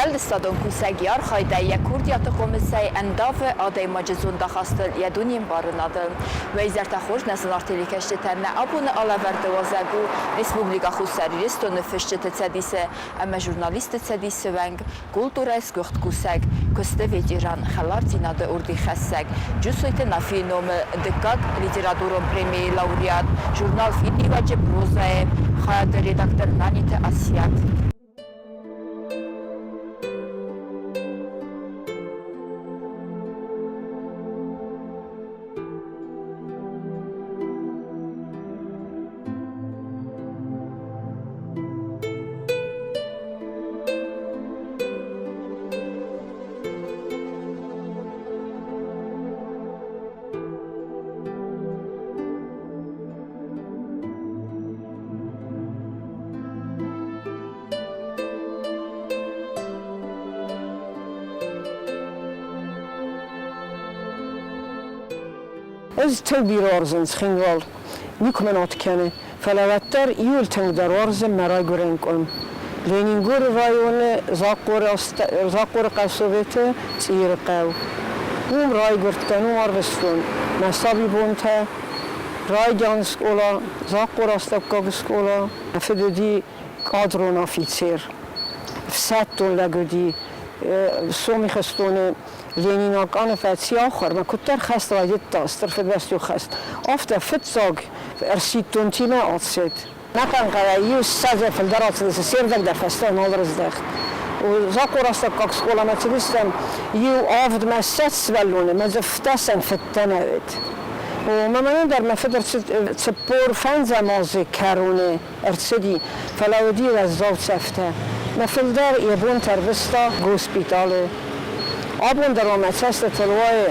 Сфӕлдыстадон кусӕг йӕ архайдӕй, йӕ курдиаты хъомысӕй ӕндавы адӕймаджы зондахастыл, йӕ дунембарынадыл. Уӕ изӕртӕ хорз, нӕ зынаргъ телекӕсджытӕ! Нӕ абоны алӕвӕрды уазӕг у Республикӕ Хуссар Ирыстоны Фысджыты цӕдисы ӕмӕ Журналистты цӕдисы уӕнг, культурӕйы сгуыхт кусӕг, куысты ветеран, хӕлардзинады орденхӕссӕг, Джусойты Нафийы номыл дыккаг литературон премийы лауреат, журнал «Фидиуӕджы» прозӕйы хайады редактор Наниты Асиат. Ӕз тынг бирӕ уарзын Цхинвал. Никуы мӕ нот кӕны, фӕлӕ уӕддӕр иуыл тынгдӕр уарзын мӕ райгуырӕн къуым. Ленингоры районы Захъхъоры хъӕусоветы Цъиры хъӕу. Уым райгуырдтӕн, уым арвыстон мӕ сабибонтӕ. Райдиан скъола, Захъхъоры астӕуккаг скъола. Мӕ фыд уыди кадрон афицер, ӕфсӕддон лӕг уыди Сомихыстоны Ленинакъаны фӕци ахуыр, мӕ куыддӕр хӕст райдыдта, Стыр Фыдыбӕстон хӕст, афтӕ фыццаг ӕрсидтонтимӕ ацыд. Нӕхъӕн иу ссӕдзӕй фылдӕр ацыдысты, се рдӕг дӕр фӕстӕмӕ нал рыздӕхт. Захъорастӕггаг скъоламӕ цыдыстӕм иу авдмӕ 20 сывӕллоны, мӕ дзы фдӕсӕн фыдтӕ нӕ уыд. Мӕ мӕнӕн дӕр мӕ фыд ӕрцыд 45 азы кӕроны ӕрцыди, фӕлӕ уыди уӕззау цӕфтӕ. Мӕ фылдӕр йӕ бонтӕ ӕрвыста госпиталы. Абон дӕр ма мӕ цӕстытыл уайы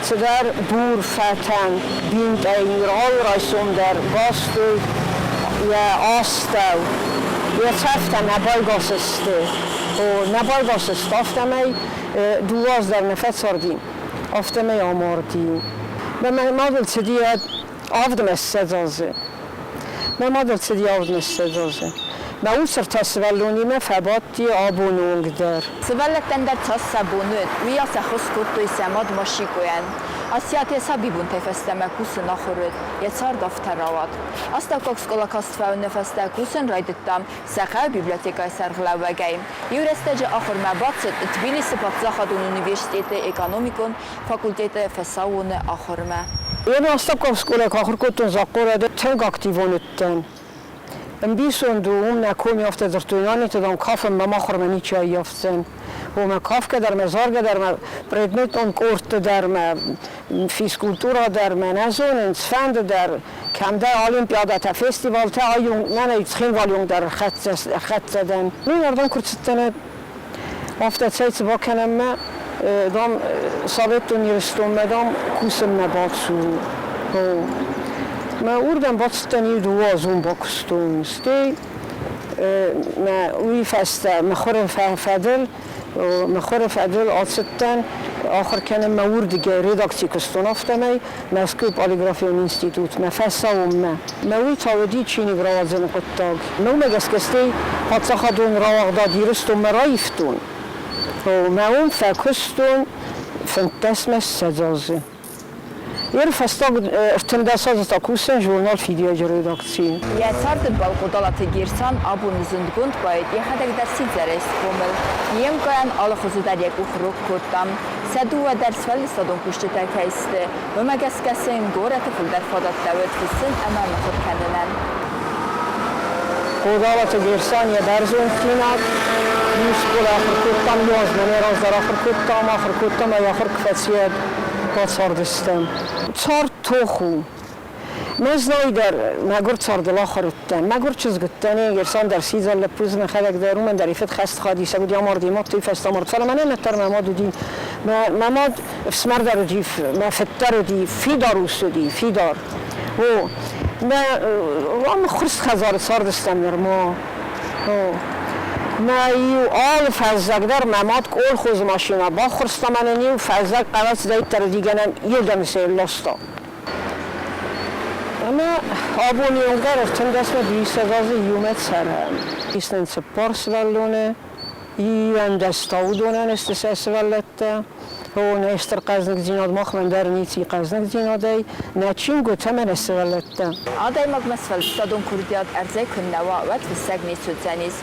цыдӕр бур фӕтӕн бинтӕй алы райсом дӕр бастой йӕ астӕу. Йӕ цӕфтӕ нӕ байгас сты. О, нӕ байгас сты, афтӕмӕй дыууӕ аз дӕр нӕ фӕцарди, афтӕмӕй амарди. Мӕ мадыл цыди 27 азы. Мӕ мад ӕрцыди 27 азы. Мӕ ус ӕртӕ сывӕллонимӕ фӕбадти абоны онг дӕр. Сывӕллӕттӕн дӕр цас сӕ бон уыд, уыйас ӕххуыс кодтой сӕ мад Машикойӕн. Асиат йӕ сабибонтӕй фӕстӕмӕ кусын ахуыр уыд, йӕ цард афтӕ рауад. Астӕуккаг скъола каст фӕуыны фӕстӕ кусын райдыдта сӕ хъӕуы библиотекӕйы сӕргълӕууӕгӕй. Иу рӕстӕджы ахуырмӕ бацыд Тбилисы паддзахадон университеты экономикон факультеты фӕсаууоны ахуырмӕ. Йемӕ астӕуккаг скъолайы куы ахуыр кодтон Захъхъорады, тынг активон уыдтӕн. Ӕмбисонд у, уым нӕ коми афтӕ дзырдтой, Наниты, дам, кафын мӕм ахуырмӕ ничи ӕййафдзӕн. Уымӕ кафгӕ дӕр мӕ, заргӕ дӕр мӕ, предметон къордты дӕр мӕ, физкультура дӕр мӕ нӕ зонынц, фӕнды дӕр, кӕмдӕр олимпиадӕтӕ, фестивалтӕ айонг, мӕнӕ Цхинвалйонг дӕр ӕрхӕццӕ дӕн. Мин ардӕм куы рцыдтӕн, Афтӕ цӕй цы бакӕнӕм мӕ, дам, Советон Ирыстонмӕ, дам, кусынмӕ бацу. Мӕ уырдӕм бацыдтӕн иу дыууӕ азон бакуыстон. Стӕй мӕ уый фӕстӕ мыхуыры фӕдыл ацыдтӕн ахуыр кӕнынмӕ уырдыгӕй редакцийы куыстон, афтӕмӕй Мӕскуыйы полиграфион институтмӕ фӕцӕуынмӕ. Мӕ уый та уыди чиныг рауадзыны хъуыддаг. Мӕнмӕ гӕсгӕ стӕй паддзахадон рауагъдад Ирыстонмӕ раивтон. Мӕ уым фӕкуыстон 25 азы. Йе фӕстаг 13 азы та кусын журнал «Фидиуӕджы» редакцийы. Йӕ царды бал Хъодалаты Герсан абоны зындгонд поэт йӕхӕдӕг дӕр сидзӕрӕй схъомыл. Йе мкъайӕн алы хуызы дӕр йӕ къух рог кодта. Сӕ дыууӕ дӕр сфӕлдыстадон кусджытӕ кӕй сты, уымӕ гӕсгӕ сын горӕты фылдӕр фадӕттӕ уыд фыссын ӕмӕ мыхуыр кӕнынӕн. Хъодалаты Герсан йӕ бӕрзонддзинад иу скъолайы ахуыр кодтам, иу аз мӕнӕ раздӕр ахуыр кодтам, ахуыр кодтам ӕй ахуыр куы фӕци, уӕд бацардыстӕм. Цард тох у. Ме знаг дӕр мӕгуыр цардыл ахуыр уыдтӕн. Мӕгуыр чызг уыдтӕн, Герсан дӕр сидзӕр лӕппу дзы мӕхӕдӕг дӕр уымӕн дӕр и фыд хӕст хадисӕг уыди, амарди мад, уый фӕстӕ амард. Фӕлӕ мӕнӕн уӕддӕр мӕ мад уыди. Мӕ мад ӕфсымӕр дӕр уыди, мӕ фыд дӕр уыди, фидар ус уыди, фидар. О, мӕ ам ӕххуырст хӕдзары цардыстӕм нырма. О, мӕ иу алы фӕззӕг дӕр мӕ мад колхозы машинӕ баххуырста мӕнӕн иу фӕззӕг хъӕлӕсдӕйттӕ уыди гӕнӕн иуырдӕм сӕ ласта. Ӕмӕ абоны онг дӕр 13 мӕ 20 азы иумӕ цӕрӕм. Ис нын цыппар сывӕллоны. 11 та уыдонӕн сты сӕ сывӕллӕттӕ. О, нӕ стыр хъӕздыгдзинад махмӕ дӕр ницы хъӕздыгдзинадӕй, нӕ чингуытӕ ӕмӕ нӕ сывӕллӕттӕ. Адӕймагмӕ сфӕлдыстадон курдиат ӕрдзӕй куыннӕ уа, уӕд фыссӕг не суыдзӕнис.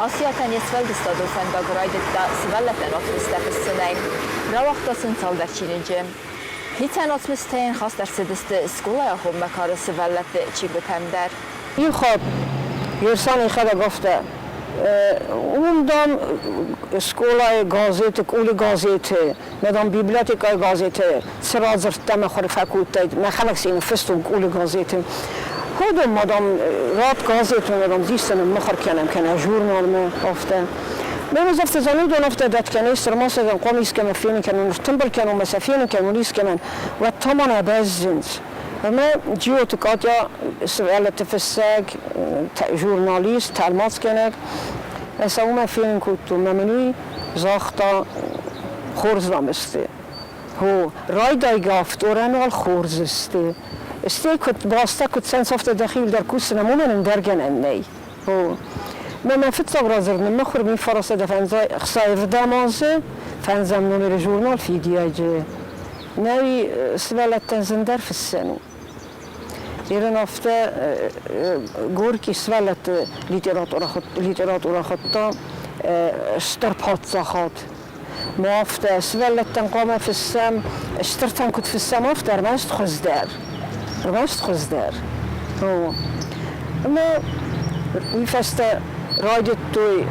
Асиатӕн йе сфӕлдыстадон фӕндаг райдыдта сывӕллӕттӕн уацмыстӕ фыссынӕй. Рауагъта сын цалдӕр чиныджы. Хицӕн уацмыстӕ йын хаст ӕрцыдысты скъолайы агъоммӕ кары сывӕллӕтты чингуытӕм дӕр. Иу хатт Герсан йӕхӕдӕг афтӕ, уым, дам, скъолайы газеты, къулы газеты, мӕ, дам, библиотекӕйы газеты цы радзырдтӕ мӕ хур фӕкодтаид, мӕхӕдӕг сын ныффыстон къулы газеты. Уыдон ма, дам, рад газетмӕ, дам, дисты ныммыхуыр кӕнӕм кӕнӕ журналмӕ, афтӕ. Мӕ ӕз афтӕ зӕгъын, уыдон афтӕ дӕтгӕ не сты, ма сӕ хъуамӕ искӕмӕ фенын кӕнон, ӕртымбыл кӕнон мӕ сӕ фенын кӕнон искӕмӕн, уӕд та ма нӕ бӕззынц. Ӕмӕ Джиоты Катя сывӕллӕтты фыссӕг, журналист, тӕлмацгӕнӕг. Ӕз сӕ уымӕ фенын кодтон, мӕ мын уый загъта, хорз дам сты. Хо, райдайгӕ авторӕн уал хорз сты. Стӕй куыд бӕстӕ куыд цӕнц, афтӕ дӕхиуыл дӕр кусынӕн уымӕн ӕндӕр гӕнӕн нӕй. Хо, мӕ мӕ фыццаг радзырд ныммыхуыр 1965 азы фӕндзӕм номеры журнал «Фидиӕджы». Нӕуи сывӕллӕттӕн зындӕр фыссӕн у. Ирон афтӕ Горький сывӕллӕтты литературӕ хуыдта стыр паддзахад. Ма афтӕ сывӕллӕттӕн хъуамӕ фыссӕм, стыртӕн куыд фыссӕм, афтӕ ӕрмӕст хуыздӕр. Ӕрмӕст хуыздӕр. Ӕмӕ уый фӕстӕ райдыдтой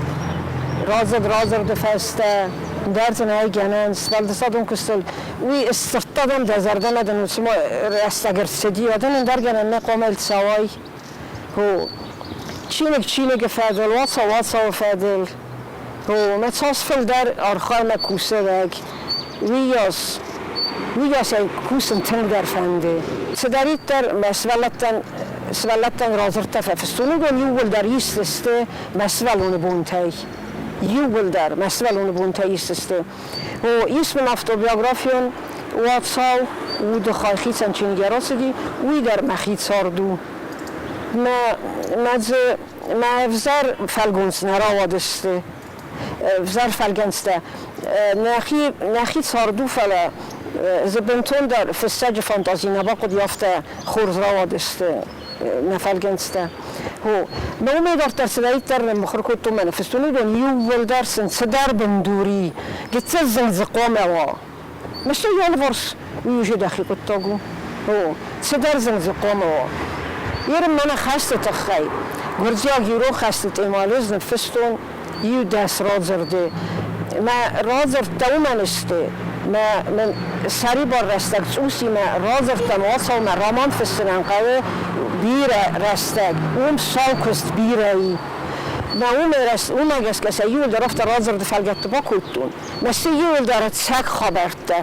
радзырд радзырды фӕстӕ дӕр дзы нӕй гӕнӕн сфӕлдыстадон куыстыл. Уый сдзырдта дӕм дӕ зӕрдӕмӕ дын цыма рӕстӕг ӕрцыди, уӕд ын ӕндӕр гӕнӕн нӕ хъуамӕ ӕрцӕуай. О, чиныг чиныгы фӕдыл, уацау уацауы фӕдыл. О, мӕ цас фылдӕр архаймӕ кусӕг, уыйас, уыйас ӕй кусын тынгдӕр фӕнды. Цыдӕриддӕр мӕ сывӕллӕттӕн сывӕллӕттӕн радзырдтӕ фӕфыстон, уыдон иууылдӕр ист сты мӕ сывӕллоны бонтӕй. Иууылдӕр мӕ сывӕллоны бонтӕй ист сты. О, ис мын автобиографион уацау, уды хай хицӕн чиныгӕй рацыди, уый дӕр мӕхи цард у. Мӕ, мӕ дзы мӕ ӕвзӕр фӕлгонц нӕ рауадысты, ӕвзӕр фӕлгӕнцтӕ. Нӕхи, нӕхи цард у, фӕлӕ дзы бынтондӕр фыссӕджы фантази нӕ бахъуыди, афтӕ хорз рауадысты нӕ фӕлгӕнцтӕ. О, мӕ уымӕй дарддӕр цыдӕриддӕр ныммыхуыр кодтон мӕ ныффыстон, уыдон иууылдӕр сын цыдӕр бындур и, гыццыл зынг дзы хъуамӕ уа. Мӕстӕй йӕ алыварс уый уже дӕхи хъуыддаг у. О, цыдӕр зынг дзы хъуамӕ уа. Ерын мӕнӕ хӕсты тыххӕй гуырдзиаг-ирон хӕсты темӕйыл ӕз ныффыстон иу-дӕс радзырды. Мӕ радзырдтӕ уымӕн сты, мӕ мын сӕрибар рӕстӕг цъусимӕ радзырдтӕм уацаумӕ роман фыссынӕн хъӕуы бирӕ рӕстӕг, уым сау куыст бирӕ и. Мӕ уымӕ гӕсгӕ сӕ иуылдӕр афтӕ радзырды фӕлгӕтты бакодтон. Мӕсты иуылдӕр ӕцӕг хабӕрттӕ.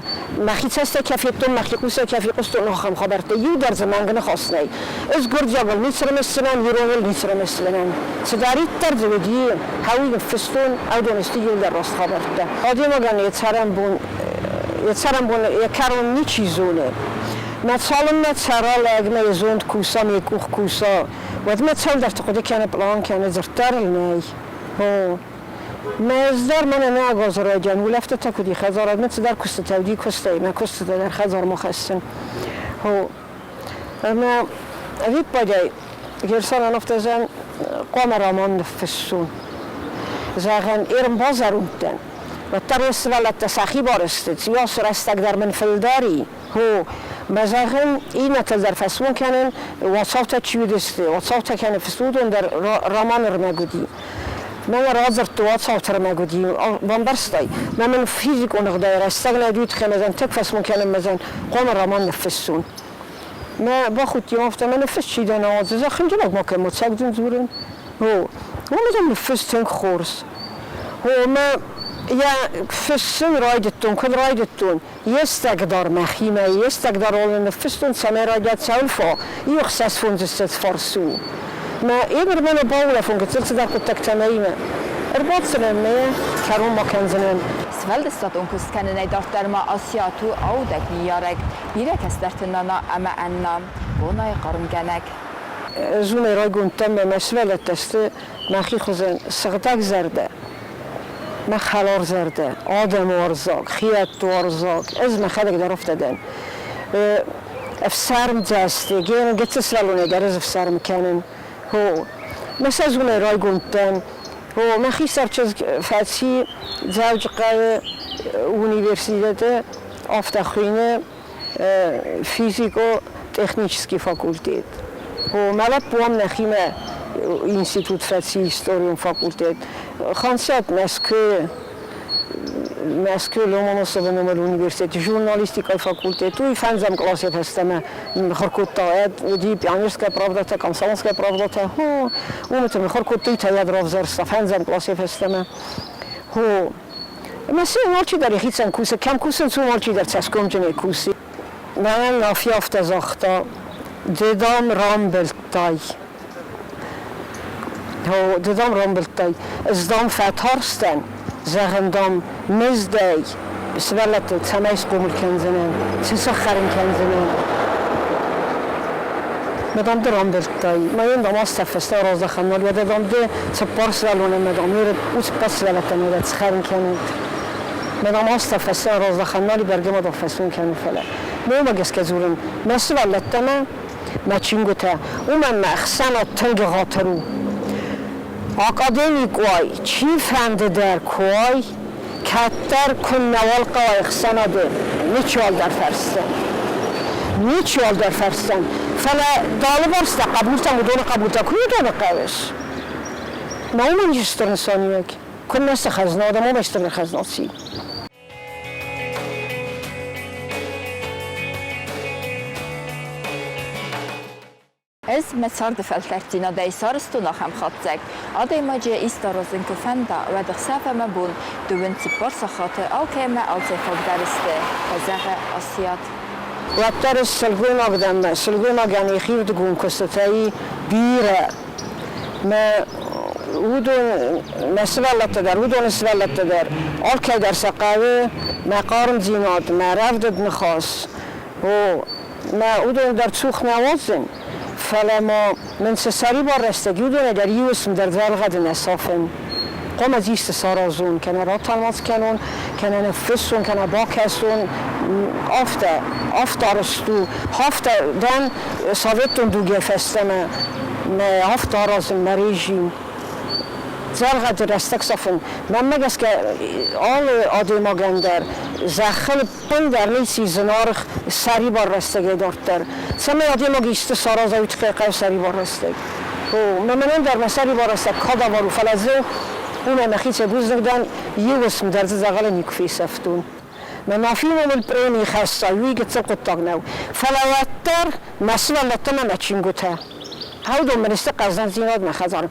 Мӕхи цӕстӕй кӕ федтон, мӕхи хъусӕй кӕ фехъуыстон, ахӕм хабӕрттӕ. Иу дӕр дзы мӕнг ныхас нӕй. Ӕз гуырдзиагыл ницы рымысдзынӕн, ироныл ницы рымысдзынӕн. Цыдӕриддӕр дзы уыди, хӕуый ныффыстон, уыдон сты иуылдӕр раст хабӕрттӕ. Адӕймагӕн йӕ цӕрӕнбон, йӕ цӕрӕнбон йӕ кӕрон ничи зоны. Мӕ цалынмӕ цӕра лӕгмӕ йӕ зонд куса, ме къух куса, уӕдмӕ цӕуылдӕрты хъуыды кӕны, пълан кӕны, дзырд дӕр ыл нӕй. О, Ӕз дӕр мӕнӕ нӕ агъазы райдиан улӕфтытӕ куыд и хӕдзарадмӕ цыдӕр куыстытӕ уыди куыстӕй, мӕ куыстытӕ дӕр хӕдзармӕ хӕссын. О, ӕмӕ ӕвиппайдӕй Герсанӕн афтӕ зӕгъӕн, хъуамӕ роман ныффыссон. Зӕгъӕн, Ирм базӕронд дӕн. Уӕддӕр уӕ сывӕллӕттӕ сӕхи бар сты, циас рӕстӕг дӕр мын фылдӕр и. Хо, мӕ зӕгъын, иннӕтыл дӕр фӕсмон кӕнын, уацаутӕ чи уыдысты, уацаутӕ кӕны фыст, уыдон дӕр романы рмӕг уыди. Мӕнӕ радзырдты уацауты рмӕг уыди, бамбӕрстай? Мӕ мын физикон ӕгъдауӕй рӕстӕг нӕ уыди, тыххӕй мӕ тынг фӕсмон кӕнын мӕ хъуамӕ роман ныффыссон. Мӕ бахудти афтӕ, мӕ ныффысс чи дӕ нӕ уадзы, зӕгъ, хынджылӕг ма кӕм уыд, цӕг дын дзурын. О, уымӕ дӕм ныффысс тынг хорз. О, мӕ йӕ фыссын райдыдтон, куыд райдыдтон, Йе стӕгдар мӕхимӕ, йе стӕгдар олы ныффыстон, цӕмӕй райдиат цӕуыл фа, иу ӕхсӕзфондзыссӕдз фарсы у. Мӕ еныр мӕнӕ баулӕфон гыццыл цыдӕр хъуыддӕгтӕ мӕимӕ. Ӕрбацӕуӕн мӕ кӕрон ма кӕндзынӕн. Сфӕлдыстадон куыст кӕнынӕй дарддӕр ма Асиат у аудӕг ныййарӕг, бирӕ кӕстӕрты нана ӕмӕ Анна, къонайы хъармгӕнӕг. Ӕз уымӕй райгонд дӕн, мӕ сывӕллӕттӕ сты мӕхи хуызӕн сыгъдӕгзӕрдӕ. Мӕ хӕларзӕрдӕ, адӕмуарзаг, хиӕдтуарзаг. Ӕз мӕхӕдӕг дӕр афтӕ дӕн. Ӕфсӕрмдзасты, гыццыл сывӕллонӕй дӕр ӕз ӕфсӕрм кӕнын. Хо, мӕ сӕ райгонд дӕн. Хо, мӕ хистӕр чызг фӕци Дзӕуджыхъӕуы университеты, афтӕ хуыйны физико-технический факультет. Хо, мӕ лӕппу ам нӕхимӕ институт фӕци историон факультет. Хансиат Мӕскуыйы Мӕскуыйы Ломоносовы номыл университеты журналистикӕйы факультет, уый фӕндзӕм къласӕй фӕстӕмӕ мыхуыр кодта, уыди Пионерская правда-тӕ, Комсомольская правда-тӕ, уымыты мыхуыр кодтой, тайӕд равзӕрста фӕндзӕм къласӕй фӕстӕмӕ. Хо, ӕмӕ сын алчидӕр йӕхицӕн кусы, кӕм кусынц, уым алчидӕр цӕсгомджынӕй кусы. Мӕнӕн Нафи афтӕ загъта, ды, дам, рамбылдтай. Ды, дам, рамбылдтай. Ӕз, дам, фӕтарстӕн, зӕгъын, дам, мыздӕй сывӕллӕтты цӕмӕй схъомыл кӕндзынӕн, цы сӕххӕрын кӕндзынӕн. Ма, дам, ды рамбылдтай. Ма йын, дам, азтӕ фӕстӕ раздӕхӕн нал, уӕдӕ, дам, ды цыппар сывӕллоны ӕмӕ, дам, уыцы сывӕллӕттӕн уӕдӕ схӕрын кӕнут. Ма, дам, азтӕ фӕстӕ раздӕхӕн нал, бӕргӕ ма, дам, фӕсмон кӕнын, фӕлӕ. Уымӕ гӕсгӕ дзурын, мӕ сывӕллӕттӕ мӕ мӕ чингуытӕ, уымӕн мӕ ӕхсӕнад тынг ӕгъатыр у. Академик уай, чи фӕнды дӕр куы уай, кӕддӕр куыннӕуал хъӕуай ӕхсӕнады, ничиуал дӕр фӕрсдзӕн. Ничиуал дӕр фӕрсдзӕн. Фӕлӕ дӕ алыварс дӕ хъӕбултӕм уыдоны хъӕбултӕ куы уыдоны хъӕуыс. Мӕ уымӕн ис стыр нысаниуӕг. Куыннӕ цы хӕзна, уӕдӕ уымӕй стырдӕр хӕзна ци. Ӕз мӕ царды фӕлтӕрддзинадӕй сарӕзтон ахӕм хатдзӕг: адӕймаджы исты аразын куы фӕнда, уӕд ӕхсӕв ӕмӕ бон 24 сахаты алкӕмӕ алцӕй фаг дӕр сты, фӕзӕгъы Асиат. Уӕддӕр ӕз сылгоймаг дӕн, мӕ сылгоймагӕн йӕхирдыгон куыстытӕй бирӕ. Мӕ уыдон, мӕ сывӕллӕттӕ дӕр, уыдоны сывӕллӕттӕ дӕр, алкӕй дӕр сӕ хъӕуы мӕ хъармдзинад, мӕ рӕвдыд ныхас. О, мӕ уыдон дӕр цух нӕ уадзын, фӕлӕ ма мын цы сӕрибар рӕстӕг, уыдонӕй дӕр иу уысм дӕр дзӕгъӕлы нӕ сафын. Хъуамӕ дзы исты саразон, кӕнӕ ратӕлмац кӕнон, кӕнӕ ныффыссон, кӕнӕ бакӕсон. Афтӕ, афтӕ арӕзт у. Афтӕ дӕн советон дугӕй фӕстӕмӕ мӕ афтӕ аразын мӕ режим. Дзӕгъӕлы рӕстӕг сафын. Мӕнмӕ гӕсгӕ алы адӕймагӕн дӕр зӕххыл ӕппындӕр ницы зынаргъ сӕрибар рӕстӕгӕй дарддӕр. Цӕмӕй адӕймаг исты сараза, уый тыххӕй хъӕуы сӕрибар рӕстӕг. О, мӕнӕн дӕр мӕ сӕрибар рӕстӕг кадавар у, фӕлӕ дзы уымӕй мӕхицӕй бузныг дӕн, иу уысм дӕр дзы дзӕгъӕлы никуы фесӕфтон. Мӕ Нафийы номыл преми хӕсса, уый гыццыл хъуыддаг нӕу. Фӕлӕ уӕддӕр мӕ сывӕллӕттӕ мӕ мӕ чингуытӕ. Уыдон мын сты хъӕздыгдзинад мӕ хӕдзары.